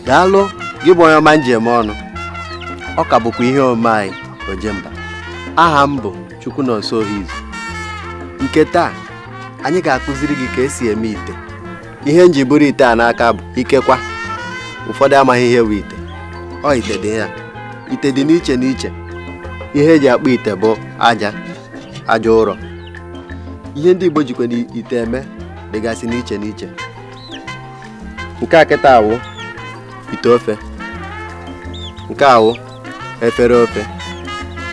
Daalụ gị bụ onye ọma njem ọnụ. Ọ ka bụkwa ihe omume anyị Ojemba. Aha m bụ Chukwunonso Ohizu. Nke taa anyị ga-akụziri gị ka esi eme ite. Ihe m ji buru ite a n'aka bụ ikekwa ụfọdụ amaghị ihe bụ ite. Ọ ite dị ya. Ite dị n'iche n'iche. Ihe eji akpụ ite bụ aja, aja ụrọ. Ihe ndị Igbo jikwa ite eme dịgasị n'iche n'iche. Nke a kịta awụ ite ofe. Nke a wụ efere ofe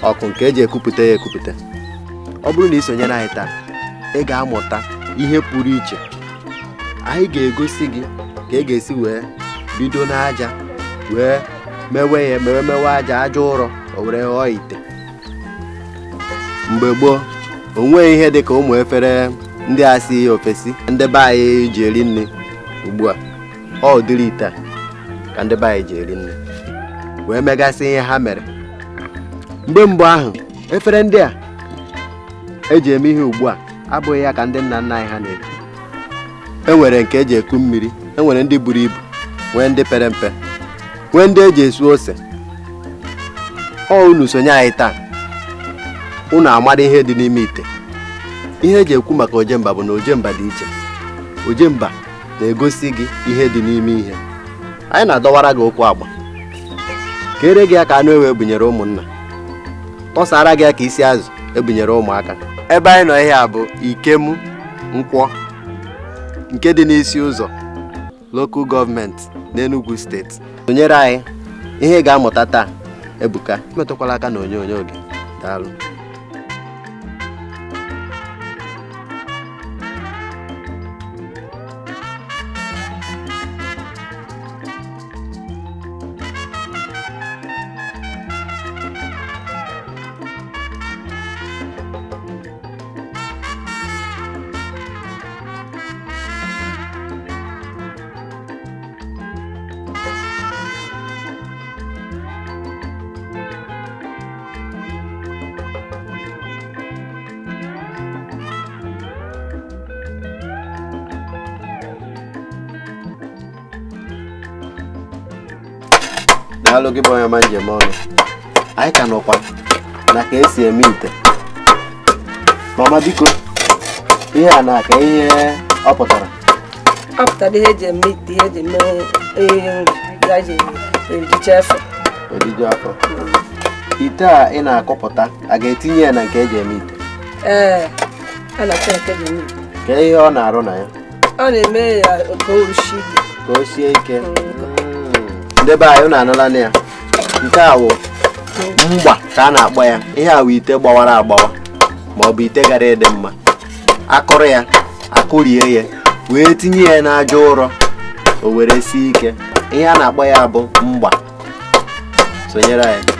ọkụ nke eji ekupụta ya ekupụta. Ọ bụrụ na ị sonyere anyị taa, ị ga-amụta ihe pụrụ iche. Anyị ga-egosi gị ka ị ga-esi wee bido n'aja wee mewe ya mewe mewe aja aja ụrọ o were ghọọ ite. Mgbe gboo, o nweghị ihe dị ka ụmụ efere ndị a si ofesi ndị be anyị ji eri nri ugbu a. Ọ ụdịrị ite a ka ndị be anyị ji eri nri wee megasị ihe ha mere. Mgbe mbụ ahụ, efere ndị a eji eme ihe ugbu a abụghị ya ka ndị nna nna anyị ha na-eji. E nwere nke eji eku mmiri, e nwere ndị buru ibu, nwee ndị pere mpe, nwee ndị eji esu ose. Ọ unu sonye anyị taa, unu amara ihe dị n'ime ite. Ihe eji ekwu maka Ojemba bụ na Ojemba dị iche. Ojemba na-egosi gị ihe dị n'ime ihe. Anyị na-adọwara gị ụkwụ agba. Kere gị ya ka anụ ewu ebunyere ụmụnna. Tọsara gị ya ka isi azụ ebunyere ụmụaka. Ebe anyị nọ ihe a bụ Ikemu Nkwọ nke dị n'isi ụzọ Local Government n'Enugu Steeti. Sonyere anyị, ihe ị ga-amụta taa ebuka. Emetụkwala aka na onyonyo gị. Daalụ. Daalụ gị bụ onye ọma njem ọnụ. Anyị ka nọkwa na ka esi eme ite. Mama biko, ihe a na-aka ihe ọ pụtara. Ọ pụtara ihe eji eme ite, ihe eji eme ihe nri, ya ji erijicha afọ. Eriju afọ. Ite a ị na-akụpụta, a ga-etinye ya na nke eji eme ite? Ee, a na-achọ nke eji eme ite. Ka ihe ọ na-arụ na ya? Ọ na-eme ya ka o sie ike. Ka o sie ike. Ndị be anyị, unu anụla na ya. Nke a wụ mgba ka a na-akpọ ya. Ihe a wụ ite gbawara agbawa ma ọ bụ ite gara ịdị mma. Akụrụ ya, akụrie ya, wee tinye ya n'aja ụrọ, o were sie ike. Ihe a na-akpọ ya bụ mgba. Sonyere anyị.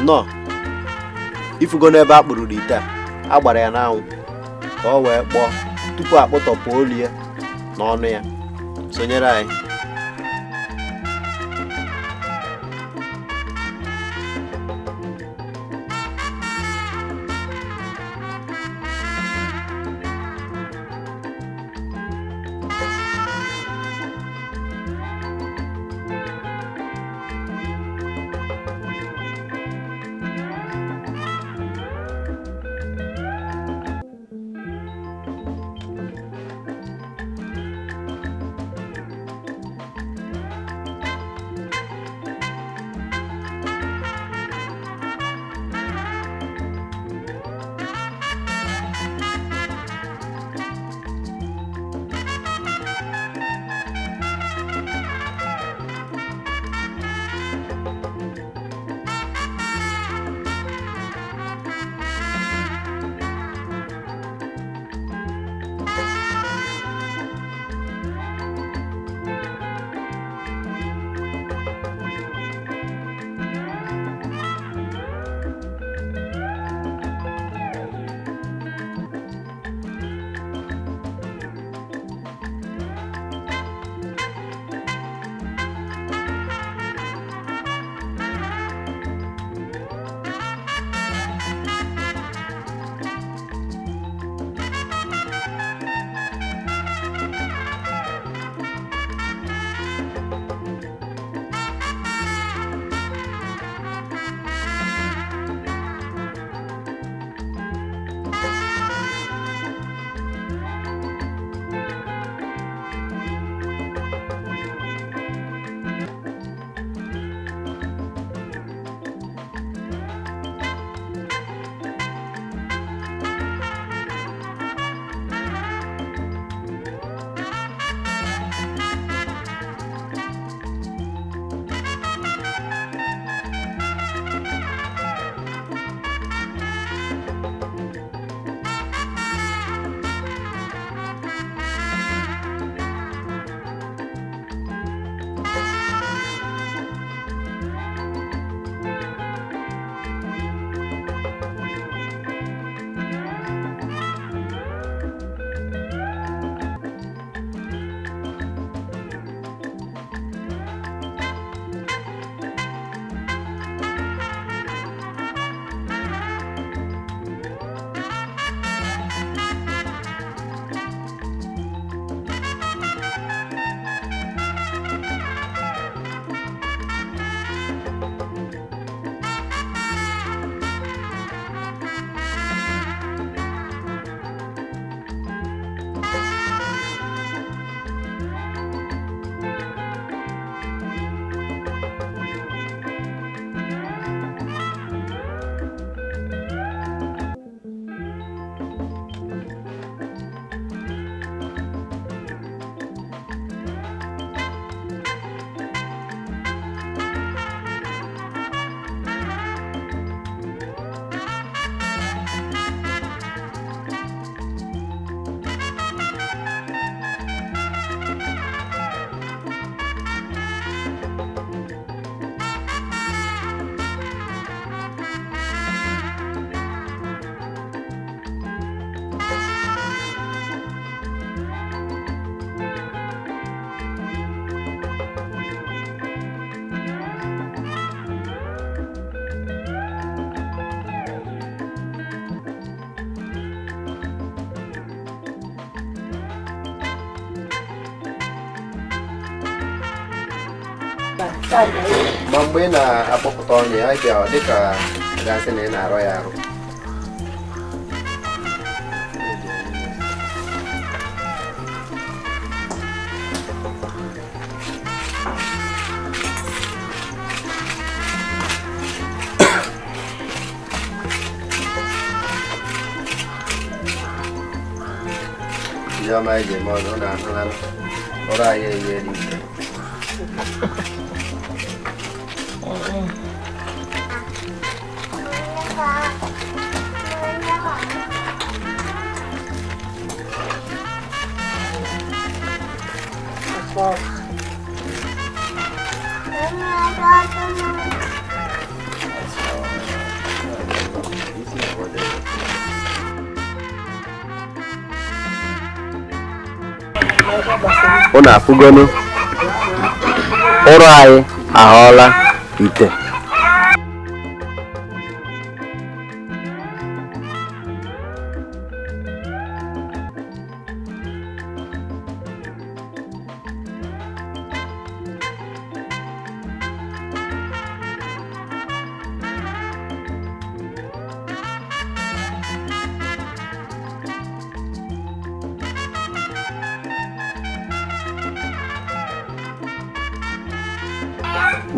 Nnọọ, ifugo n'ebe a kpụrụrụ ite a, a gbara ya n'anwụ ka ọ wee kpọọ tupu akpụtọpụ olu ya na ọnụ ya. Sonyere anyị. Ma mgbe ị na-akpọpụta ọnụ ya, ị bịa dịka gasị na ị na-arụ ya arụ. Ndị ọma anyị ji eme ọnụ na-ahụlanụ ọrụ anyị enyere ike. Unu afụgonu ụrọ anyị aghọọla ite.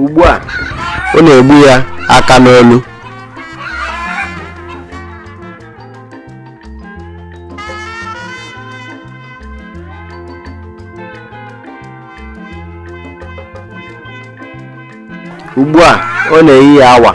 Ugbu a ọ na-egbu ya aka n'olu. Ugbu a ọ na-eyi ya awa.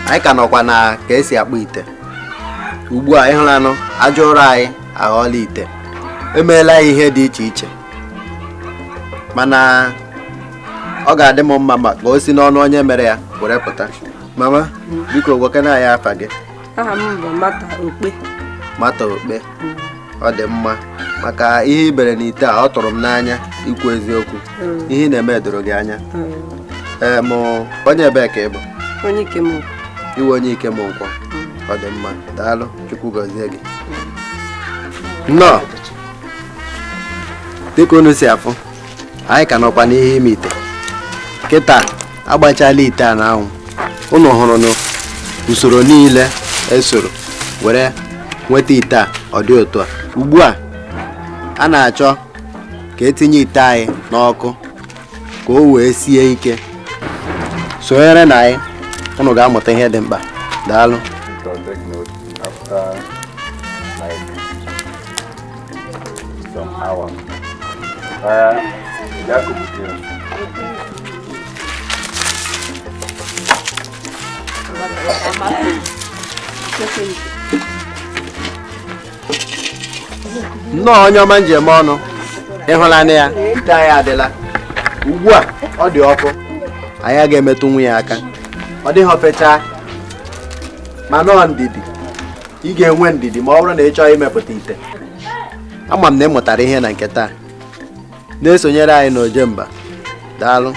Anyị ka nọkwa na ka esi akpụ ite. Ugbu a ịhụlanụ aja ụrọ anyị aghọọla ite. Emeela ya ihe dị iche iche, mana ọ ga-adị m mma ma ka o si n'ọnụ onye mere ya were pụta. Mama, biko gwakena anyị afa gị. Aha m bụ Mata Okpe. Mata Okpe, ọ dị mma maka ihe i bere n'ite a, ọ tụrụ m n'anya ikwu eziokwu. Ihe ị na-eme doro gị anya. Ee, mụ onye ebee ka ị bụ? Onye Ikem. Iwe onye Ikem Nkwọ. Ọ dị mma, daalụ, Chukwu gọzie gị. Nnọọ, dịka unu si afụ, anyị ka nọkwa n'ihe ime ite. Kịta agbachala ite a n'anwụ. Unu hụrụ na usoro niile esoro were nweta ite a, ọ dị otu a. Ugbu a a na-achọ ka etinye ite anyị n'ọkụ ka o wee sie ike. Sonyere na anyị, unu ga-amụta ihe dị mkpa. Daalụ. Take note after like some hours. Jacob. Nnọọ onye ọma njem ọnụ, ịhụlanị ya, ite anyị adịla. Ugbu a ọ dị ọkụ, anyị agaghị emetụ nwa ya aka. Ọ dịghị ofechaa, mana ọ ndidi. Ị ga-enwe ndidi ma ọ bụrụ na ị chọọ imepụta ite. Ama m na ị mụtara ihe na nke taa. Na-esonyere anyị n'Ojemba. Daalụ.